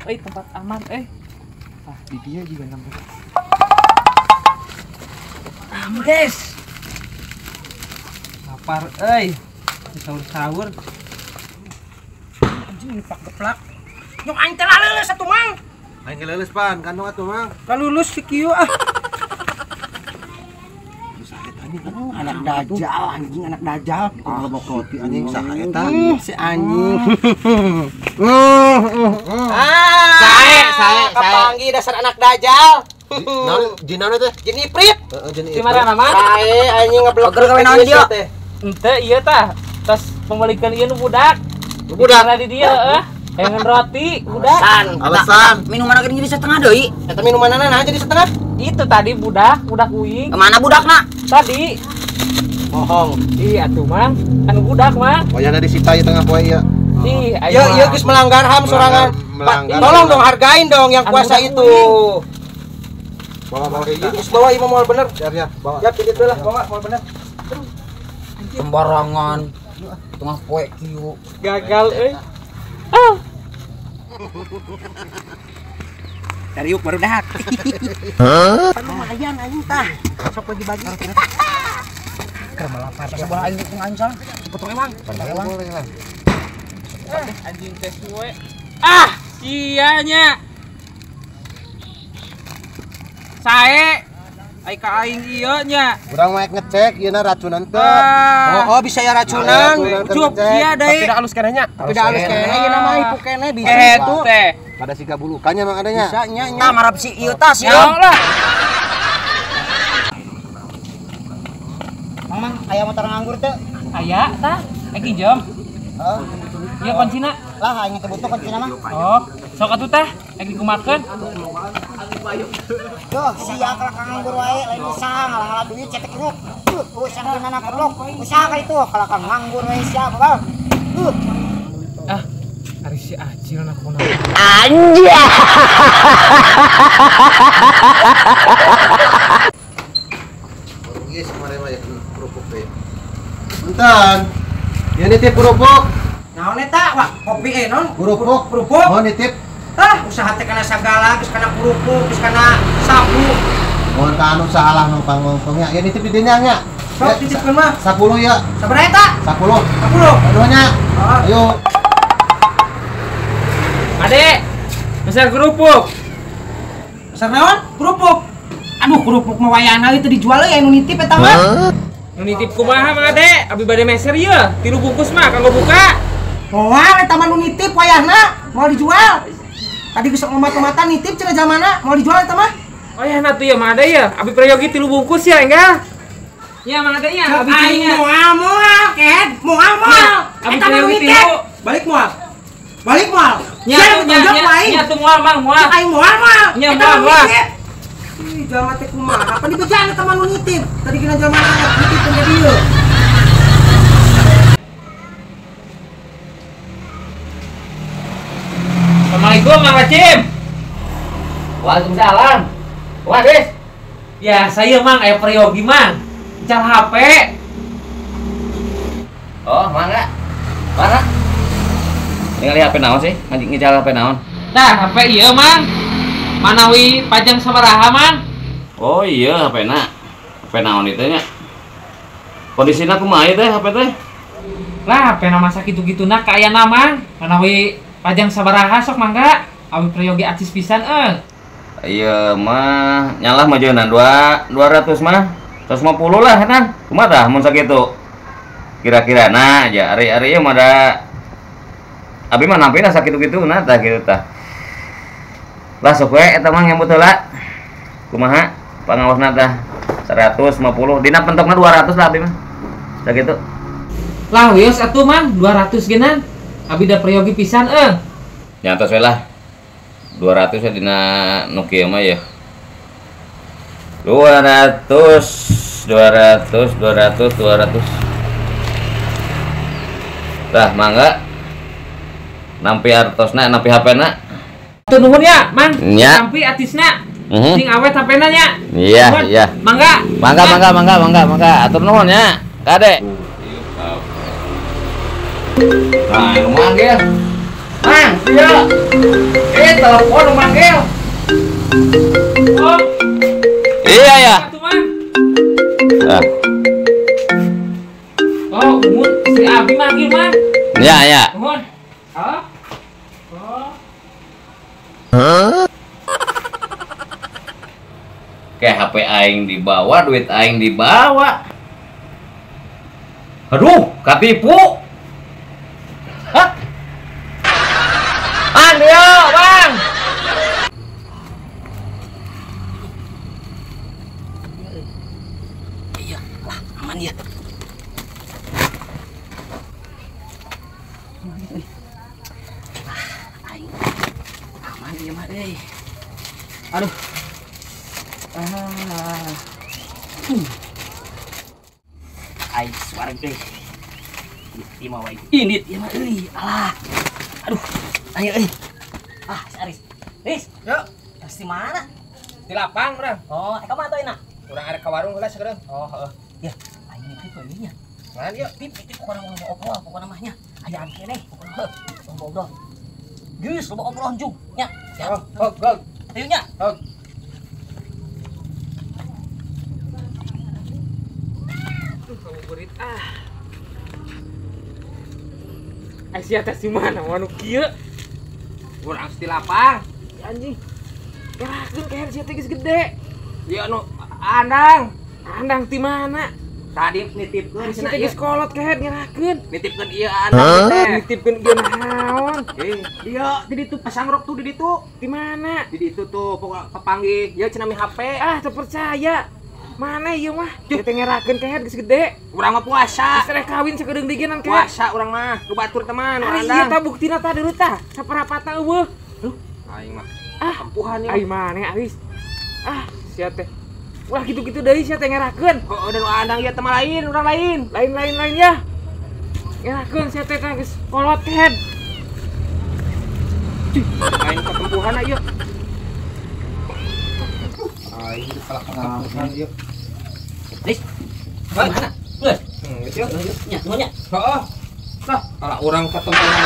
euy tempat aman euy. Ah, di dia juga nambah. Guys. Lapar euy. Sahur-sahur. Anjing pak geplak. Nyok aing teh laleuleus atuh Mang. Aing leuleus pan, kandung atuh Mang. Lalulus si kieu ah. Anak dajal anjing, anak dajal. Kalau roti anjing saha eta? Si anjing. Sae, sae, kapanggih dasar anak dajal. Naon jin naon teh? Jin iprit. Heeh, jin iprit. Di mana Mang? Sae anjing ngeblok gawe naon dia? Henteu ieu tah. Tos pembelikan ieu nu budak. Nu budak. Di dia heeh. Pengen roti, budak. Alasan. Minuman lagi jadi setengah deui. Eta minumanana naha jadi setengah? Itu tadi budak, budak uing. Kemana budakna? Tadi. Bohong. Ih, atuh Mang. Anu budak, Mang. Wayahna disita ieu tengah poe ieu. Ih, ayo ieu geus melanggar HAM sorangan. Tolong dong hargain dong yang kuasa itu. Bawa bawa kita. Geus bawa ieu moal bener. Ya, ya, bawa. Ya, titip lah, bawa moal bener. Sembarangan. Tengah poe kieu. Gagal euy. Ah. Dariuk baru dak. Hah? Lumayan anjing tah. Sok bagi-bagi. Keur melapar sebelah aing teh aing salah. Potong ewang. Potong ewang. Anjing teh suwe. Ah, sia nya. Sae. Ai ka aing ieu nya. Urang mah ngecek ieu na racunan teh. Oh, oh bisa ya racunan. Cup sia deui. Tapi da alus keneh nya. Tapi da alus keneh ieu na mah ipu keneh bisa itu teh. Pada siga bulukannya mang adanya. Bisa nya nya. Tah marap si ieu tah sieun. Lah. Mang mang aya motor nganggur teu? Aya tah. Ek pinjam. Heeh. Ieu kuncina. Lah aing teh butuh kuncina mah. Oh, sok atuh tah, ek dikumakeun. Tuh, sia kalak nganggur wae lain usaha ngalah-ngalah duit cetek ruk. Usaha dina goblok. Usaha ka itu kalak nganggur wae sia bakal. Ah, ari si Acil na kunaon. Anjay. Geus kemarin mah ya kerupuk teh. Punten. Ieu nitip kerupuk. Naon eta? Wah, kopi naon? Kerupuk, kerupuk. Oh, nitip. Tah, usaha teh kana sagala, geus kana kerupuk, geus kana sapu. Mun ka anu salah nu pangongkongnya. Ya nitip di dinya nya. Sok titipkeun mah. 10 ya. Sabaraha eta? 10. 10. Aduh nya. Ayo. Adek, besar kerupuk. Besar naon? Kerupuk. Aduh, kerupuk mah wayahna itu dijual euy anu nitip eta mah. Nu nitip kumaha Mang Ade? Abi bade meser ieu, 3 bungkus mah kanggo buka. Moal eta mah nu nitip wayahna, moal dijual. Tadi geus omat-omatan nitip cenah jamana, moal dijual eta mah. Wayahna tuh ya Mang Ade ya, abi prayogi 3 bungkus ya enggal. Ya Mang Ade nya, abi aing moal moal ked, moal moal. Abi prayogi 3. Balik moal. Balik moal. Nya nya nya tuh moal Mang, moal. Aing moal moal. Nya moal moal. Ih, jalma teh kumaha? Apa dibejaan eta mah nu nitip? Tadi kena jalma nitip ka dieu. Assalamualaikum Mang Racim. Waalaikumsalam. Wah, Des. Ya, saya Mang aya prayogi Mang. Cal HP. Oh, mangga. Mana? Ningali HP naon sih? Ngecal HP naon? Nah, HP ieu Mang. Manawi pajang sabaraha Mang? Oh iya, HP na. HP naon itu nya? Kondisina kumaha ieu teh HP teh? Lah, HP na masa kitu-kituna kaayana Mang. Manawi pajang sabaraha sok mangga. Abi prayogi acis pisan euy. Iya mah nyalah majunan 200 mah. 150 lah nah. Kumaha tah mun sakitu? Kira-kira nah aja ari-ari ieu mah da abi mah nampina sakitu-kituna tah kitu tah. Lah sok we eta mah nyambut heula. Kumaha pangawasna tah 150 dina pentokna 200 lah abi mah. Sakitu. Lah wios atuh Mang 200 geunang. Abi da prayogi pisan euy. Nya atos we lah. 200 ya dina nu kieu mah ya. 200 200 200 200. Tah mangga. Nampi artosna, nampi HP-na. Tuh nuhun ya, Mang. Nya. Nampi atisna. Sing awet HP-na nya. Iya, iya. Mangga. Mangga, mangga, mangga, mangga, mangga. Atur nuhun nya. Kade. Nah, lumayan ge. Mang, iya. Telepon manggil. Oh. Iya ya. Ah. Oh, umur si Abi manggil, Mang. Ya, ya. Mohon. Oh. Oh. Hah? Kayak HP aing dibawa, duit aing dibawa. Aduh, katipu. Hah? Bang, yo, Bang. Iya, lah, aman ya. Ah, aing. Aman ya, mah euy. Aduh. Ah. Aing suara euy. Ieu mah wae. Indit ieu mah euy. Alah. Aduh. Ayo euy. Ah, si Aris. Riz, yo. Terus di mana? Di lapang urang. Oh, ka mana atuh enak? Urang arek ka warung heula sakedeung. Oh, heeh. Ya, aing nitip we nya. Mana ieu? Pip, itu pokona mau ngobrol pokona mah nya. Aya keneh pokona heuh. Ngobrol. Geus loba obrolan jug nya. Oh, oh, go. Ayo nya. Oh. Ngabuburit ah. Aisyah teh si mana wanu kieu? Urang di lapang. Anjing. Gerakeun keher sia teh geus gede. Ieu anu andang. Andang ti mana? Tadi nitipkeun sia teh geus kolot keher ngerakeun. Nitipkeun ieu andang teh. Nitipkeun ieu naon? Ieu di ditu pasang rok tuh di ditu. Di mana? Di ditu tuh pokok papanggih. Ieu cenah mi HP. Ah, teu percaya. Mana ieu mah? Ieu teh ngerakeun keher geus gede. Urang mah puasa. Geus rek kawin sakedeung digenan keher. Puasa urang mah, nu batur teman, urang andang. Ieu tah buktina tah deuleu tah, saparapatna eueuh. Duh, aing mah. Ah, tempuhan ieu. Ai maneh Aris. Ah, sia teh. Ulah gitu-gitu deui sia teh ngerakeun. Heeh, dan andang ieu teman lain, urang lain. Lain-lain lain ya. Ngerakeun sia teh geus kolot kehed. Aing ketempuhan ieu. Aing kalah ketempuhan ieu. Riz. Mana? Geus. Geus yeuh. Nya, nuhun nya. Heeh. Lah, kalau urang ketempuhan.